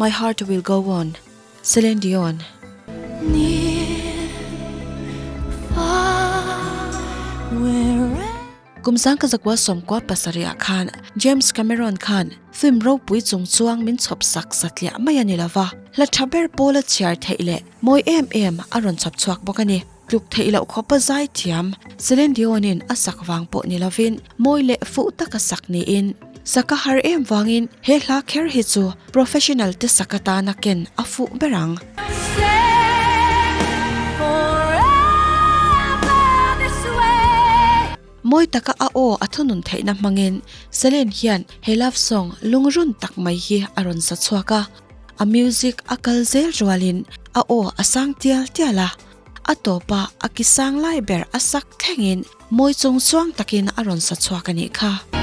My Heart Will Go On, Celine Dion. Kum 1997 ah khan James Cameron khan film ropui chung chuang min chhawp sak satliah mai a ni lova, hla tha ber pawla chhiar theih leh mawi em em a rawn chhawp chhuak bawk a ni. Tluk theih loh khawpa zai thiam Celine Dion-in a sak vang pawh ni lovin mawi leh fuh taka sak niin sak a har em vangin he hla kher hi chu professional te sak atana ken a fuh ber ang. Mawi taka a aw a thunun theihna hmangin Celine hian he love song lungrun tak mai hi a rawn sa chhuak a. A music a kal zel rualin a aw a sang tial tial a, a tawpa a ki sang lai ber a sak thlengin mawi chung chuang takin a rawn sa chhuak a nih kha.